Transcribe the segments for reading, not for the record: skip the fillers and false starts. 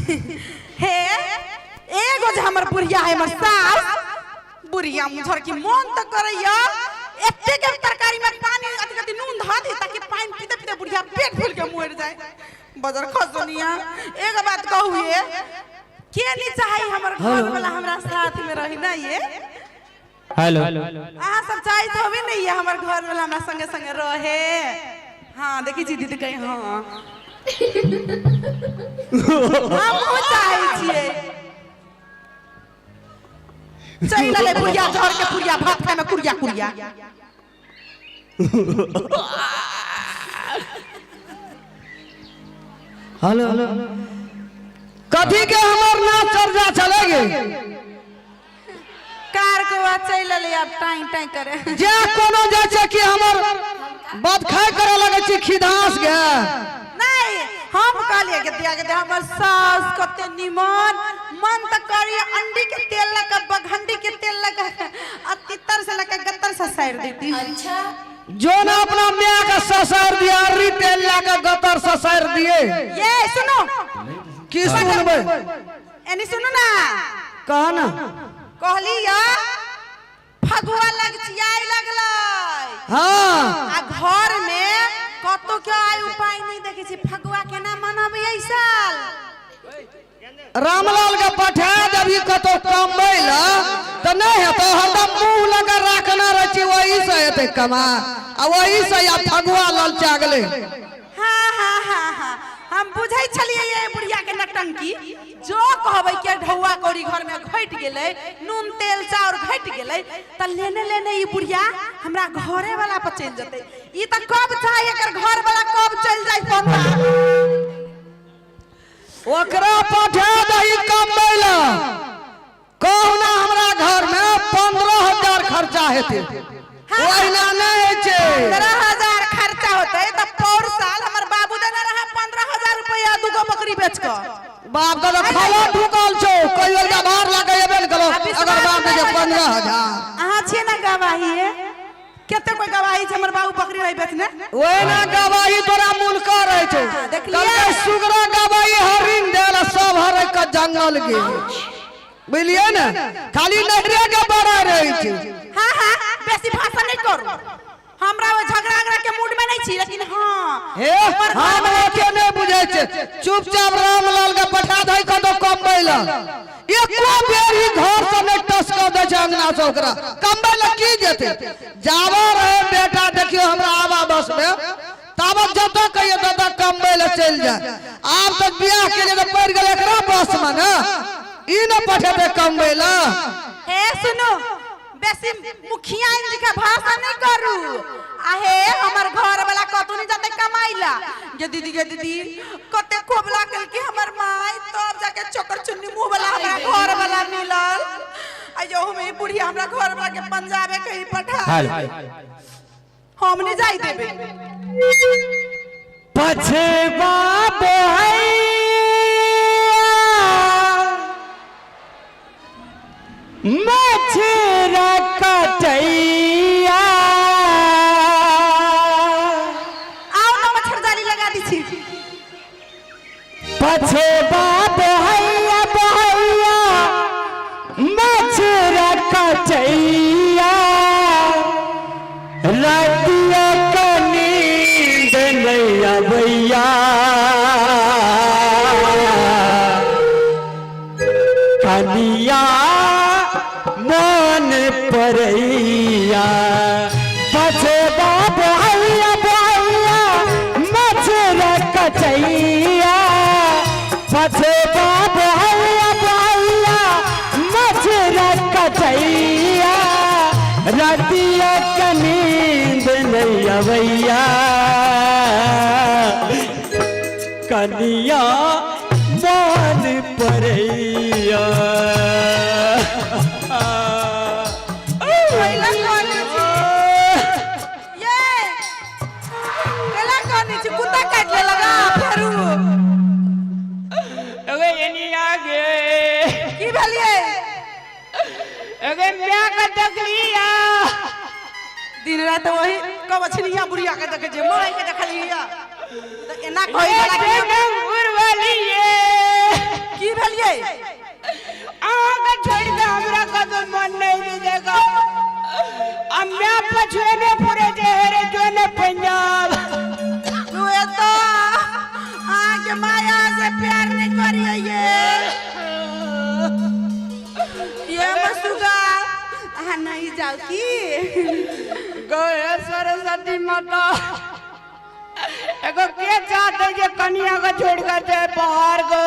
हे एगो जे हमर बुढ़िया है हमर सास बुढ़िया मुझर की मन तो करैया एते के तरकारी में पानी अथी कथी नून धऽ दी ताकि पानी पीते पीते बुढ़िया पेट फूल के मर जाए। बजर खसनिया एगो बात कहू ये के नहीं चाही हमर घर वाला हमरा साथ में रही ना ये? हेलो। अहाँ सब चाहे तो भी नहीं है हमर घर वाला हमरा संगे संगे रहे। हाँ देखी छी दीदी कहीं। हाँ हमहूँ चाहे छियै। चलि एलै बुढ़िया जहर के पुड़िया भात खाय में कुड़िया कुड़िया। हेलो। कथी के हमर नाच चर्चा चलेगी? कार के बात चलि एलै आब टाइं टाइं करे। जे कोनो जाइ छै कि हमर बदखाय करे लगै छी खिधास के। नहीं हम कहलिए के दिया के हमर सास कते निमन मन त करी अंडी के तेल लगा बघंडी के तेल लगा आ तितर से लगा गत्तर से साइड देती। अच्छा जो ना अपना माय के ससैर दिया अर्री तेल ला के गतर ससैर दिए। ये सुनो। की सुनबै? एनी सुनो ना। कह ना। कहली या फगुआ लगचियाई लगलै। हाँ। आ घर में कतो के आय उपाय नहीं देखे छी फगुआ केना मनबै एहि साल? रामलाल के पठा देबी कतौ कमबै ला तऽ नहि हेतौ, हरदम मुंह लगा राखने रहै छी वही से हेतै कमा आ वही से या फगुआ ललचा गेलै। हाँ हाँ हाँ हाँ हम बुझै छलियै ये बुढ़िया के नटंकी। जो कहबै के ढौआ कौड़ी घर में घटि गेलै, नून तेल चाउर घटि गेलै त लेने लेने ई बुढ़िया हमरा घरे वाला पर चलि जेतै। ई त कब चाहे एकर घर वाला कब चलि जाय पता। ओकरा पठा दही कमबै ला। कहुना हमरा घर में 15,000 खर्चा हेतै। ओहिना नहि होइ छै। 15,000 खर्चा होतै त पौर साल हमर बाबू देने रहे 15,000 रुपया दूगो बकरी बेच कऽ। बाप दादा खाना ढुकल छौ कहियो एकटा भार लऽ कऽ एबे ने केलौ अगर बाप दै छै 15,000। अहाँ छियै ने गवाही? कते कोई गवाही छै हमर बाबू बकरी रहे बेचने? ओहिना गवाही तोरा मुनकर रहै छौ। हाँ, देखलियै? कहलकै सुगरा गवाही हरिण देल आ सब हरै के जंगल गेल। बुझलियै ने? खाली नहरे के बड़ा रहै छै। हाँ हाँ बेसी भाषण नहीं करू। हमरा वो झगड़ा झगड़ा के मूड में नहीं छी लेकिन हाँ हे हम ओते नहीं बुझै छै। चुपचाप रामलाल के पठा दही कतौ कमबै ला। एको बेर ही घर से नहीं टस कर दै छै अंगना से ओकरा। कमबै ला की जेतै? जाबो रहे बेटा देखियो हमरा आवा बस में ताबत जतऽ कहियो ततऽ कमबै ला चलि जाए। आब तऽ बियाह के लिए तऽ पड़ि गेलै एकरा बस में ने, ई ने पठेतै कमबै ला। हे सुनू बेसी मुखिया जी के भाषा नहीं करू। आ हे हमर घर वाला कतौ नहीं जाते कमाई ला। गे दीदी गे दीदी कते कोबला केलकी हमर माय तब जाके चोकर चुन्नी मुंह वाला हमरा घर वाला मिलल। आ यो हम ई बुढ़िया हमरा घर वाला के पंजाबे कहीं पठा। हम नहीं जाई देबे। पछवा बोहैया मछरा कटैया। आओ ना मच्छर जाली लगा दी छी। पछवा बोहैया बोहैया मछरा कटैया रातिया का नींद नहीं आबैया कनिया मन परैया। पछवा बोहैया बोहैया मछरा कटैया पछवा बोहैया बोहैया मछरा कटैया रतिया का नींद नहीं अबैया कनिया मन परैया। कैला कहने छी ये कैला कहने छी कुत्ता काटि लेलक आ फेरू। अगे एनी आगे की भेलियै? अगे म्या के देखलिया दिन रात वही कबछनिया बुढ़िया के देखे छियै माय के देखलिया त एना कहै ये वला के जनमपुर वाली ये की छै। अहाँके छोड़ि कऽ हमरा कतौ मन नहि देगा। आ my पछुए ने पुरे जे हेरे जो ने पंजाब। तू एतो अहाँके माया से प्यार नहीं करिए ये ये मसुगा, अहाँ नहीं जाओ की? गए सरस्वती माता, एगो के चाहते जे कनिया के छोड़ के जाए बाहर गो?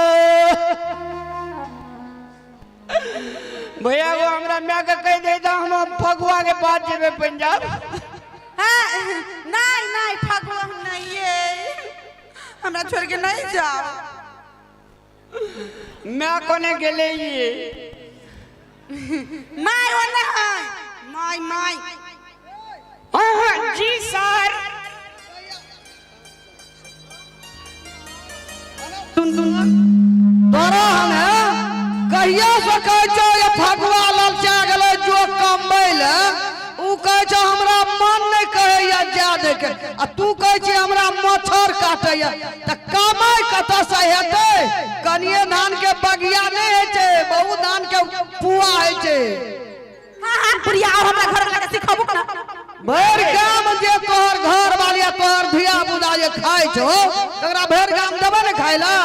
भैया गो, हमरा माय के कह दे तो हम फगुआ के बाद जेबे पंजाब। हाँ, नहीं नहीं, फगुआ हम नहीं है, हमरा छोड़ के नहीं जाओ। मैं कोने गेले ये? My ओने है, my my. हाँ हाँ, जी सर। तोरा हम है कहिया से कहै छौ ये फगुआ ललचा गेलै जो कमबै ले, उ कहै छौ हमरा मन नहि कहैया जा दे के, आ तू कहै छी हमरा मच्छर काटैया, तऽ कमाइ कतऽ से हेतै? कनिये धान के बगिया नहि होइ छै, बहुत धान के पुआ होइ छै। हाँ हाँ बुढ़िया, आओ हमरा घर वाला के सिखाबू ना। भरि गाम जे तोहर घर वाली आ तोहर धिया पुता जे खाइ छौ, तकरा भरि गाम देबै ने खाइ लए?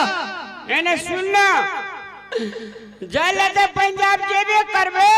एने सुन ना, जाय ते पंजाब जेबे करबे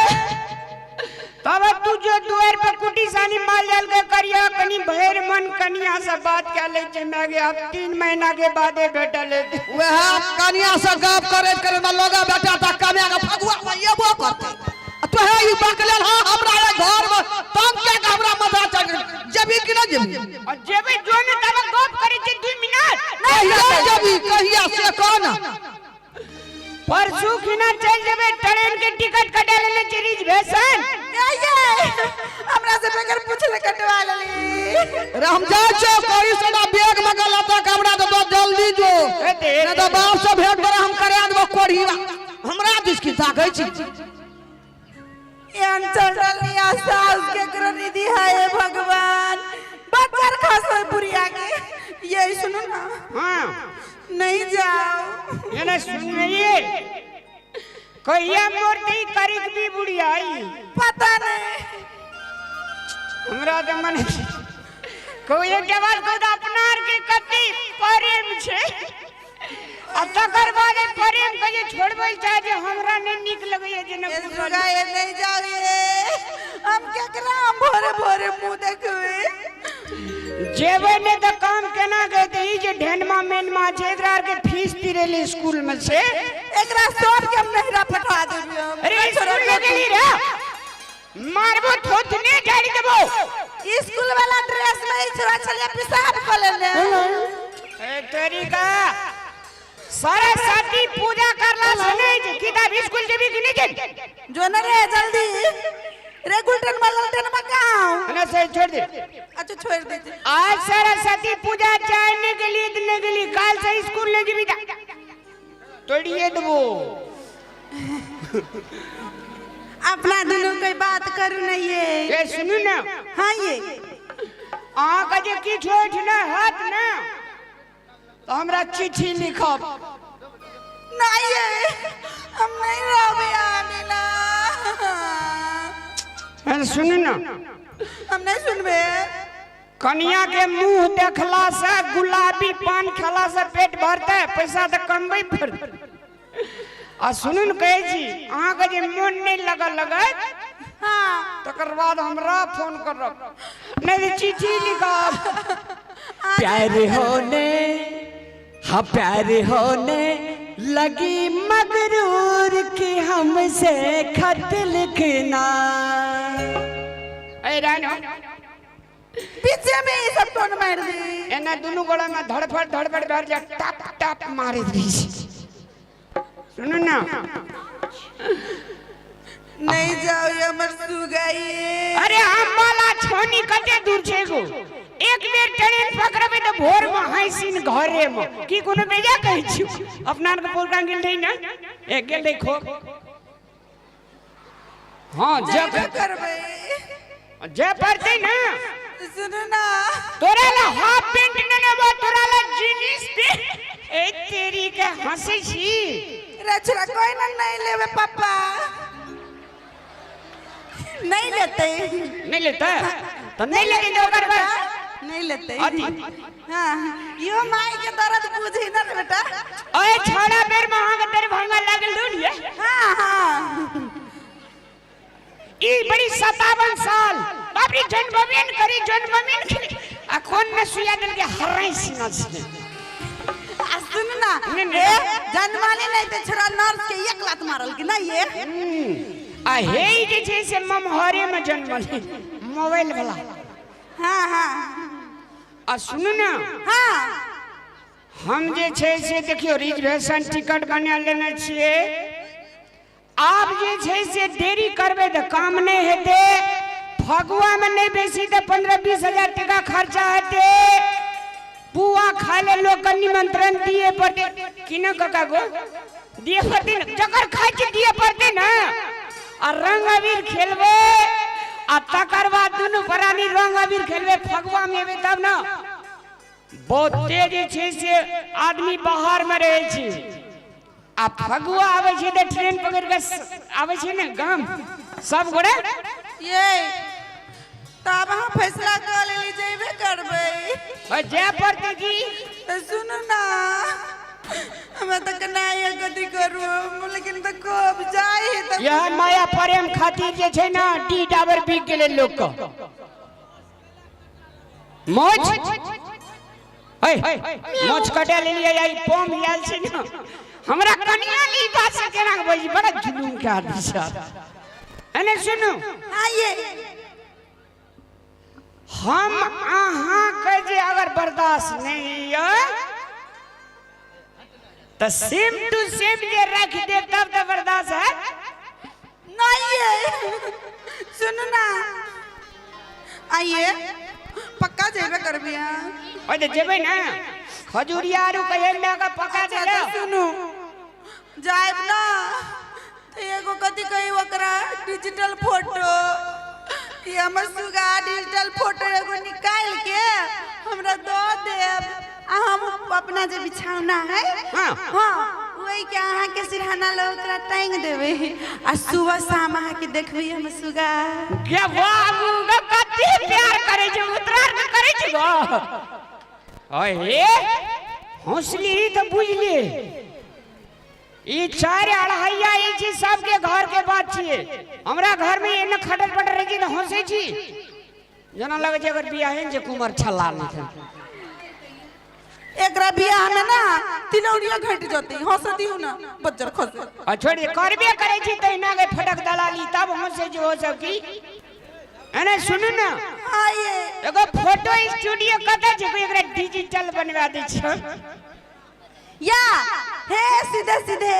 तब तू जो दुआर पे कुटी सानी माल जाल के करिया, कनी भैर मन कनिया से बात कर ले छै। मैं अब 3 महीना के बादे भेटल है। वएह कनिया से गप करैत करैत लोगा बेटा तक कमिया के फगुआ में एबो करतै, आ तोहे ई बकलेल। हाँ, हमरा ये घर में तंग के के हमरा माथा चढ़ गेल। जेबी कि नहि जेबी? और जेबे जो ने तब गप करे छै 2 मिनट। कहिया जेबी, कहिया से कह ना। परसू खिना चल जेबे, ट्रेन के टिकट कटा लेने छै रिजर्वेशन। ये ये हमरा से बगैर पूछले कटवा लेली। रे हम जाइ छियौ कही से ना बैग में गलत हमरा दे दो, जल्दी जो, नहीं तो बाप से भेंट करे हम करा देबो कोढ़ी। हमरा दिस की ताकै छी? एहन चंडलिया सास केकरो निधि है भगवान, बच्चर खास होय बुढ़िया के। ये सुनो ना। हाँ। नहीं जाओ। ये ना सुन रही, कहिया मोरती करीक भी बुढ़िया आई? पता नहीं। हमरा तो मन कोई एक बात को तो अपना आर के कति प्रेम छे, आ तकर बाद ई प्रेम के जे छोड़बै चाहे जे हमरा नहीं नीक लगैया जे ये सुगा, ये नहीं जाओ, ये हम केकरा हम भोरे भोरे मुंह देखबे? जेबै ने तऽ काम केना के हेतै? ई जे ढेनमा मेनमा छै, एकरा आर के फीस तिरेली स्कूल में से। एकरा सब के हम नहिरा पठा देबे हम। अरे स्कूल में गेली रे, मारबो थोथने झाड़ी देबो। स्कूल वाला ड्रेस में ई छोरा छलिया पेशाब क लेने। ए तरीका सरस्वती पूजा करला से नहीं जे किताब स्कूल जेबी कि नहीं जेबी? जो न रे जल्दी रे, गुलटन में ललटन में कहाँ? ना से छोड़ दे। अच्छा, छोड़ दीजिए। आज सरस्वती पूजा चाहे नहीं गेली तो नहीं गेली, काल से स्कूल नहीं जेबी तोड़िए देबो। अपना दोनों कोई बात करू नहीं ये। ए सुनू ना। हाँ ये। अहाँके जे किछु होइत ने हैत ने तऽ हमरा चिट्ठी लिखब। नहीं ये, हम नहीं रहबे आमिला। ए, सुनू ना। हम नहीं सुनबे। कनिया के मुंह देखला से, गुलाबी पान खेला से पेट भरतै? पैसा तऽ कमबै पड़तै। आ सुनू ने, कहै छी अहाँके जे मोन नहि लगल लगत तकर बाद हमरा फोन करब, नहि तऽ चिट्ठी लिखब। प्यार होने, हाँ प्यार होने लगी मगरूर की हमसे खत लिखना। ए रानो। पीछे में ये सब टोन मार दी। एना दुनू गोड़ा में धड़फड़ धड़फड़ भर जा, टप टप मारैत रही छै। सुनू ना। नहीं जाओ, ये हमर सुगा ये। अरे अम्बाला छानी कते दूर छै गो? एक बेर ट्रेन पकड़बै तऽ भोर में हँसिन घरे में। की कोनो बेजा कहै छी? अपना आरके प्रोग्राम गेल रही ना, ए गेल रही खो। हाँ जे जेबे करबै। जे पड़तै ना। सुनू ना। तोरा ला हाफ पेंट ने नेबो, तोरा ला जीन्स पे। ए तेरी के हंसै छी। रे छोरा कोई ना नहीं लेवे पापा, नहीं लेते। नहीं लेता तो नहीं लेते तो ओकर बाद नहीं लेते। अथी। हाँ, यो माई के दर्द बुझी ना रे बेटा। ओए छोड़ा बेर में अहाँ के दरभंगा लागल दून ये। हाँ हाँ। ई बड़ी 57 साल बाप रे जन्मबेन करी जन्मबेन करी आ कोन ने सुइया देल के हराई सीना छै। आ सुन ना। नहीं, नहीं। ए जन्माले नहीं ते छोरा नर्स के एक लात मारल कि नहीं ये। आ हे ई जे छै से ममहरे में जन्मल मोबाइल वाला। हाँ हाँ। आ सुनू ना। हाँ। हम जे छै से देखियो रिजर्वेशन टिकट बना लेने छियै। आब जे छै से देरी करबै तऽ काम नहि हेतै। फगुआ में नहि बेसी तऽ 15-20 हजार टका खर्चा हेतै। पुआ खाय ले लोग के निमंत्रण दिए पड़तै कि न काका गो? दिए पड़तै न, जकर खाय छै दिए पड़तै न। आ रंग अबीर खेलबै आ तकर बाद दुनू प्राणी रंग अबीर खेलबै, फगुआ में एबै तब न। बहुते जे छै से आदमी बाहर में रहै छै आ फगुआ आबै छै तऽ ट्रेन पकड़ि कऽ आबै छै ने गाम सब गोरे। ये तब अहाँ फैसला कऽ लेली जेबे करबै। आ जाय पड़तै की? तऽ सुनू ना, हमरा तऽ केनाइए कथी करू, लेकिन तऽ कब जाइ है तऽ। यह माया प्रेम खातिर जे छै ने डी डाबर बिक गेलै लोक के। मोछ मोछ कटा लेलियै आई पम आयल छै ने हमरा कनिया ली बात से केना के बजी, बड़ा जुलूम के आदमी छै। एने सुनू। हाँ ये हम अहाँ के जे अगर बर्दाश्त नहीं है तो सेम टू सेम जे रख दे तब तो बर्दाश्त है नहीं है। सुनू ना, आइए पक्का जेबे करबी। हाँ ओए तो जेबै ना खजूरिया आरू कहिए लए के पका अच्छा देले। तो सुनू, जायब ना तो एगो कथी कही ओकरा डिजिटल फोटो, ये हमर सुगा डिजिटल फोटो एगो निकाल के हमरा दऽ देब आ हम अपना जे बिछौना है हाँ। हाँ वही के अहाँ के सिरहाना लग ओकरा टांग देबै आ सुबह शाम अहाँ के देखबै हम सुगा। गे बाबू गे कते प्यार करै छै, उतरार के करै छै गो। ओए हौसली तऽ बुझली ई चारि अढ़ाइया ई छी सबके घर के बात छियै। हमरा घर में एने खटर पटर रहै छी तऽ हंसै छी जेना लगै छै अगर बियाहे ने छै कुमर छल्ला नहि छै। एकरा बियाह में ना तिलौरिया घट जतै, हंस दियौ ना बज्जर खसे। आ छोड़ दे, करबे करै छी तहिना के फटक दलाली तब हंसै छी ओ सब की। एने सुनू ना। हाँ ये एगो फोटो स्टूडियो कतऽ छै कोई एकरा डिजिटल बनवा दै छै। या हे सीधे सीधे।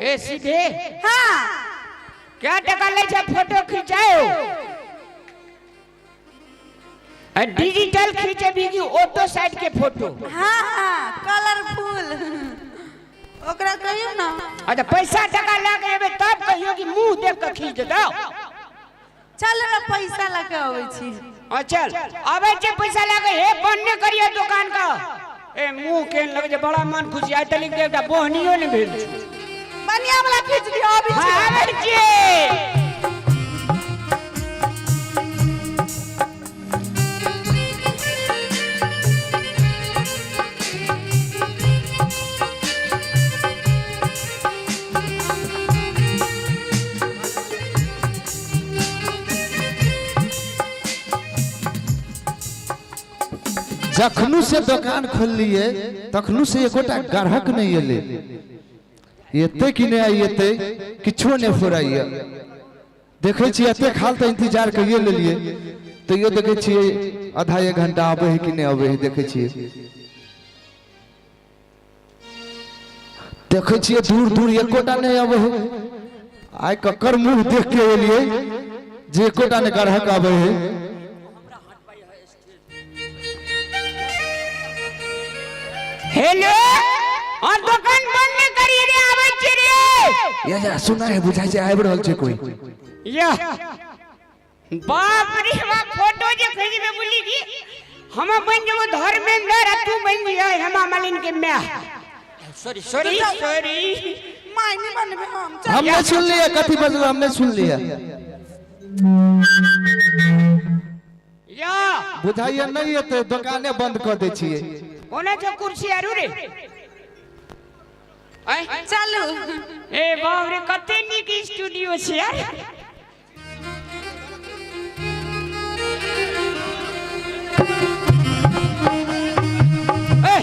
ए सीधे? हाँ। क्या टका लै छै फोटो खिंचाओ? डिजिटल खींचेबी कि ऑटो साइड के फोटो? हाँ हाँ कलरफुल ओकरा कहियो ना। अच्छा पैसा टका लए के एबै तब कहियो कि मुंह देख के खींच देतौ। चल ना पैसा लए के अबै छी। हाँ चल आबै छै पैसा लए के। हे बंद नहि करियो दुकान का। ए मुंह केहन लगै छै, बड़ा मन खुशी आइ तलिक एकटा बोहनियो नहि भेल छै। बनिया वाला खींच दियो अबै छी। हाँ आबै छियै। जखनू से दुकान खोललिए तखनू से एकोटा ग्राहक नहीं एले। एते कि नहीं आई एते किछो नहीं फुराइए। देखे छी एते खाल तो इंतजार करिए लेलिए तैयो देखे छी आधा एक घंटा आबे है कि नहीं आबे है। देखे छी देखे छी दूर दूर एकोटा नहीं आबे है। आइ ककर मुंह देख के एलिए जे एकोटा नहीं ग्राहक आबे है। हेलो और दुकान बंद नहीं करिए रे, आबै छी रे। या जरा सुना है बुझाइ छै आबि रहल छै कोई। या बाप रे बाप, फोटो जे खींचबे बोली की हम बन जेबो धर्मेंद्र आ तू बन जिया हेमा मालिनी के my. Sorry sorry sorry. My नहीं बनबे हम। चल। हमने सुन लिया, कथी बजलो हमने सुन लिया। या। बुझाइए नहीं एते दुकाने बंद कर दै छियै। कोना छौ कुर्सी आरू रे? आँय? चलू। ए बाप रे, कते नीक स्टूडियो छै यार। ए,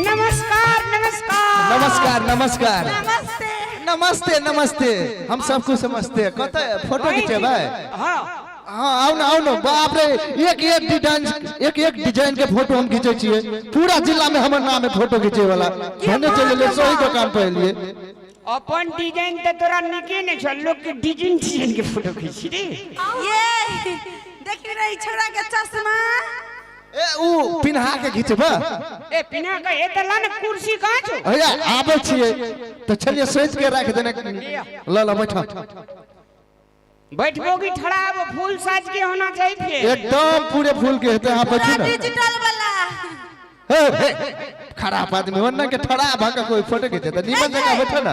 नमस्कार नमस्कार। नमस्कार नमस्कार। नमस्ते। नमस्ते नमस्ते, हम सबको समझते हैं। कतऽ फोटो खिंचेबै? हाँ। हाँ, आउ ना आउ ना। बाप रे, एक एक डिजाइन, एक एक डिजाइन के फोटो हम खींचे छियै। पूरा जिला में हमर नाम है फोटो खींचे वाला। भने चलि एलियै सही दुकान पर एलियै। अपन डिजाइन तऽ तोरा नीके नहि छौ, लोक के डिजाइन डिजाइन के फोटो खींची रे। ये देखी रही छोरा के चश्मा। ए, ऊ पिन्हा के घिचबा। ए, पिन्हा के ए तऽ ला ने, कुर्सी कहाँ छौ? भैया आबै छियै तऽ चलिए सोचि के राखि देने। ल ल, बैठ। बैठबो की ठड़ा? आबो फूल साज के होना चाहिए फिर। एकदम पूरे फूल के हेतै। अहाँ बैठू पूरा ने। डिजिटल वाला। हे हे, खराब आदमी, ओन्ना के ठड़ा भऽ के कोई फोटो खींचे तऽ नीमन जगह बैठो ना।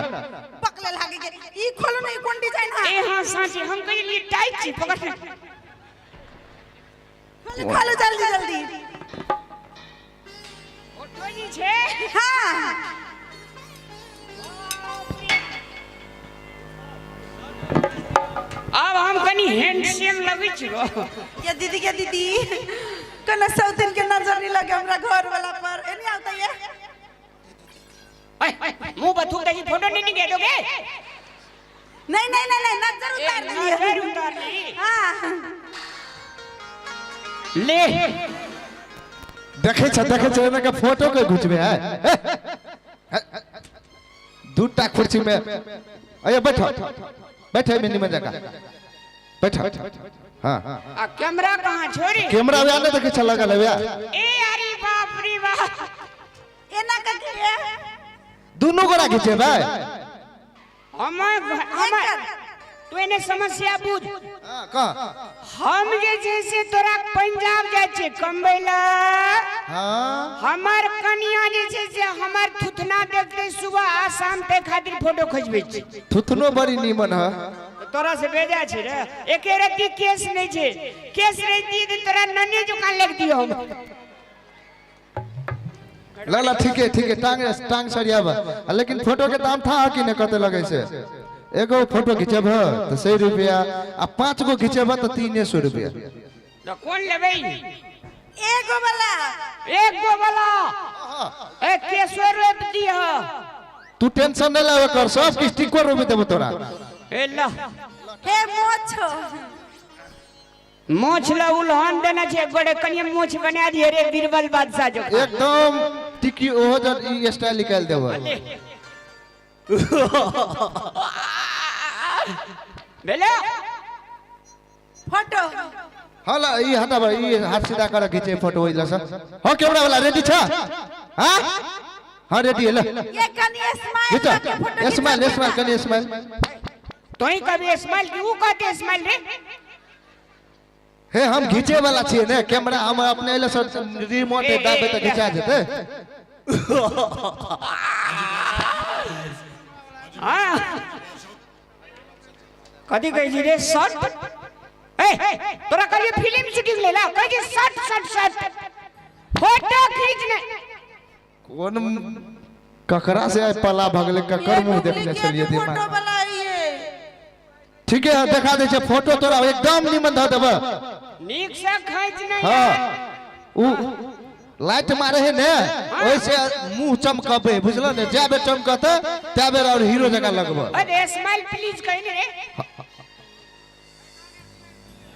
पकले लागे के ई खोलो ना, ई कोन डिजाइन है? ए हाँ, साँची हम कहिए टाइट छी, पकड़ ने। खोलो खोलो, जल्दी जल्दी। फोटो जी छै। हाँ। आब हम कनी हैंडसम लगै छी गो। ये दीदी के दीदी, कोना सौतिन के नजर नहीं लगे हमरा घर वाला पर। एनी आवता ये। ऐ, मुंह पर थूक दै छी, फोटो नहीं निकले दोगे। नहीं नहीं नहीं नहीं, नजर उतार नजर दिए। उतार ली। हाँ। ले। देखै छ देखै छ, एना के फोटो के घुचबे है। दूटा कुर्सी में अये बैठो बैठो, एहिमे निमन जगह बैठो। हाँ। आ कैमरा कहाँ छोड़ी? कैमरा वएह नहि देखै छ लगल है वएह। ए अरे बाप रे बाप। एना के के? दुनू गोरा घिचेबै। हमर हमर तू एने समस्या बुझ। हाँ, कह। हम जे छै से तोरा पंजाब जाइ छियै कमबै लए। हाँ। हमर कनिया जे छै से हमर थुथना देखते सुबह आ शाम तक खातिर फोटो खिचबै छै। थुथनो बड़ी नीमन है। तोरा से बेजा छै रे, एके रत्ती केस नहि छै। केस रहिती तऽ तोरा नन्हे जुकान लग दियो हम। ल ल, ठीके ठीके, टांग टांग सरियाब। लेकिन फोटो के दाम था कि नहि, कते लगै छै? एगो फोटो घिचेब तऽ 100 रुपया आ 5 गो घिचेब तऽ 300 रुपया। तऽ कोन लेबै? एगो वाला। एक गो वाला। ए, केसो रोपि दिह। तू टेंशन नहीं लेवे कर, सब किछ टिको रोपि देबो तोरा। ए ल। हे मोछो। मोछ ल उल्हन देने छै, गोड़े कनिये मोछ बना दिए रे बीरबल बादशाह जो। एकदम टिकी ओहो जन ई स्टाइल निकालि देबो। भेलो? फोटो। हाँ ल, ई हटाब, ई हाथ सीधा कर, घिचे फोटो ओइ लस। हाँ, कैमरा वाला रेडी छ? हाँ हाँ, रेडी है, ल। ये कनी स्माइल। घिच। फोटो। स्माइल स्माइल, कनी स्माइल। तोही कभी स्माइल की, ऊ कहते स्माइल रे। हे, हम घिचे वाला छियै ने कैमरा, हम अपने ले सर रिमोट दाबे तऽ घिचा जेतै। हाँ, कथी कहै छी रे? शर्ट। ए, तोरा कहलिए फिल्म शूटिंग लेला, कहै छी शर्ट शर्ट शर्ट, फोटो खींचने। कोन ककरा से आइ पला भगले, ककर मुंह देखने छलियै फोटो दिमाग। वाला ये। ठीके है, देखा दै छै फोटो तोरा, एकदम निमन धऽ देबऽ। नीक से खींच नहीं। हाँ, उ लाइट मारे है ने, ओइसे मुंह चमकबे, बुझलो ने? जै बेर चमकतै तै बेर और हीरो जकाँ लगबऽ। अरे स्माइल प्लीज कहि ने रे।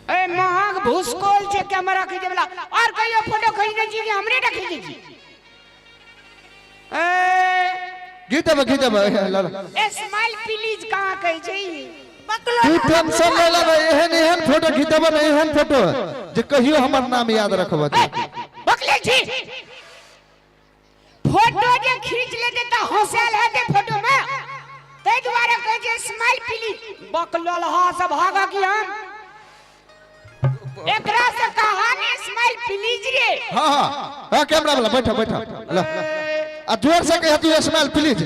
ए, महग भूसकोल छै कैमरा खींचे वाला। और कहियो फोटो खींचने छी कि हमरे टा खींचे छी? ए। घिच देबै, घिच देबै, ल ल। स्माइल प्लीज कहाँ कहै छै ई? बकलो। तू टेंशन नहि लेबै, एहन एहन फोटो घिचेबै ने, एहन फोटो जे कहियो हमर नाम याद रखब। ए, बकले छी, फोटो जे खींच लेते तऽ हंसायल हेतै फोटो में, ताहि दुआरे कहै छै स्माइल प्लीज। बकलोल हा सब भागा की हम एकरा से कहा ने स्माइल। स्माइल प्लीज रे। हाँ हाँ हाँ, कैमरा वाला बैठो बैठो, ला आ जोर से कह तू स्माइल प्लीज।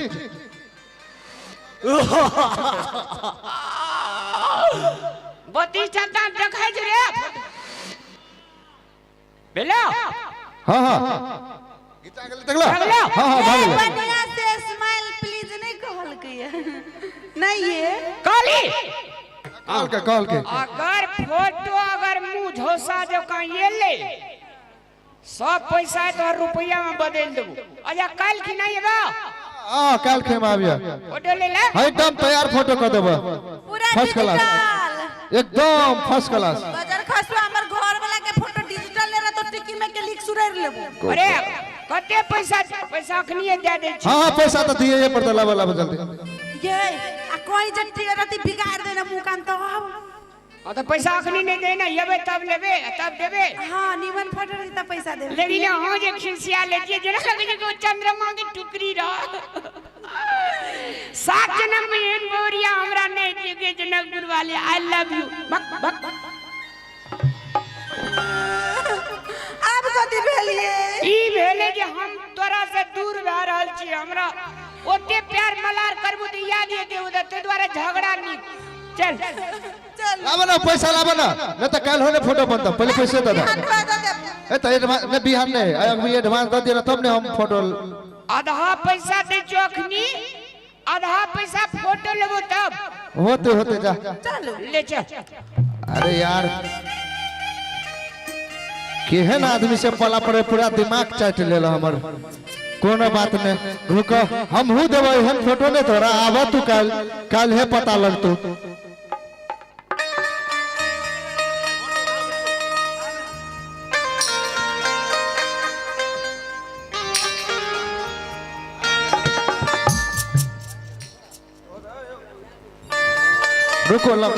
32 टा दांत देखै छै रे। भेलो? हाँ हाँ, घिचा गेलै देखलो। हाँ हाँ, भऽ गेलै। बढ़िया से स्माइल प्लीज नहीं कहलकै नहीं ये। कहली। कहलकै कहलकै। अगर फोटो अगर मुंह झोसा जकाँ एलै, सब पैसा तोहर रुपया में बदलि देबो। अच्छा काल्हि खिना एबो? हाँ काल्हि खेम आबिया। फोटो ले ले। हाँ, एकदम तैयार फोटो कऽ देबो। पूरा फर्स्ट क्लास। डिजिटल। एकदम फर्स्ट क्लास। बजर खसुआ हमर घर वाला के फोटो डिजिटल ले रहा तो टिकी में के लिख सुरेर लेबो। अरे कते पैसा पैसा अखनिए दे दै छी। हाँ हाँ, पैसा तो दिए पड़ता, लाबो लाबो जल्दी। ये आ कोई जट्टी रति बिगाड़ देना मुंह कान तो अब। हाँ तो पैसा अखनी नहीं देना, एबै तब लेबे तब देबे। हाँ नीमन फोटो रही तब पैसा देबे। लेकिन अहाँ जे खिसिया लै छियै जेना लगै छै कि ओ चंद्रमा के टुकड़ी रह। 7 जन्म में एहन बहुरिया हमरा नहीं दिए जनकपुर वाले। I love you. बक बक। आब कथी भेलिए? ई भेलै जे हम तोरा से दूर भए रहल छी, हमरा ओते प्यार मलार करबू तऽ याद एतै उधर, ताहि दुआरे झगड़ा नीक। चल चल लाबो ना पैसा, लाबो ना, नहीं तो काल्हि होने फोटो बनता, पहले पैसे दे दे। ए तो एडवांस नहीं, बिहान नहीं, अभी एडवांस दे दिया तब ने हम फोटो। आधा पैसा दै छियौ अखनी, आधा पैसा फोटो लेबो तब। होते होते जा। चलो ले चल। अरे यार केहन आदमी से पला पड़े, पूरा दिमाग चाट लेल हमर। कोनो बात नहीं, रुको हमहू देबै एहन फोटो नहीं तोरा। आब तू काल्हि, काल्हे पता लगतौ। रुको लग।